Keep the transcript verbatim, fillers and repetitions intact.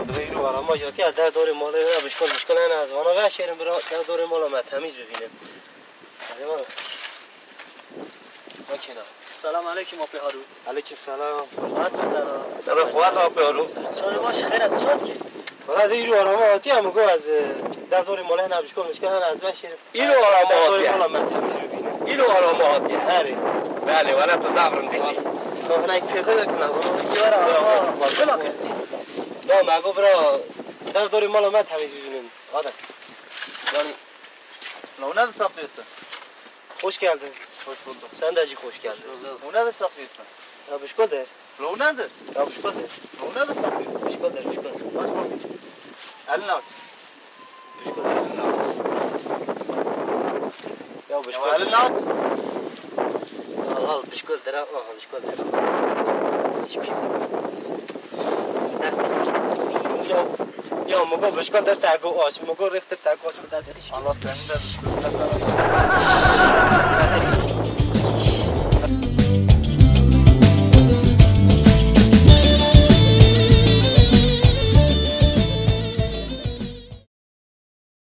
Dibê îro arama jatiya dev dorê malê wê bişkol bişkol hene ez vana veşêrim bira dev dorê mala me temîz bibînim. Hadi bana. Makina. Selam aleyküm Apê Harû. Aleyküm selam. Rahat mı zana? Sana kuat Apê Harû. Çanı baş xeyret çat ki. Valla de îro arama hatiye mi go ez e, dev dorê malê hene bişkol bişkol hene ez veşêrim. Îro arama hatiye. Dev dorê mala me temîz bibînim. Îro arama hatiye. Herê. Belê, wele tu zaf rindî. Ka hinek pêxê de kime, bunu iki var ama. Kima kırdı? Ya me go bira dev dorê mala me temîz bibînim. Hadi. Yani. La o nedir saklıyorsun? Hoş geldin. Hoş bulduk. Sen de acık hoş geldin. O nedir saklıyorsun? Ya bişkol der. La o nedir? Ya bişkol der. La o nedir saklıyorsun? Bişkol der, bişkol der. Aç bakayım. Elini aç. Bişkol der. Elini aç. Ya bişkol der. Ya elini aç. Al, al, bişkol der. Aha, bişkol der. Hiç pis. Dest ya, ya, mi go bişkol der te go aç. Mi go rêxtir te go aç. Bi dest hiç. Allah seni de bişkol der.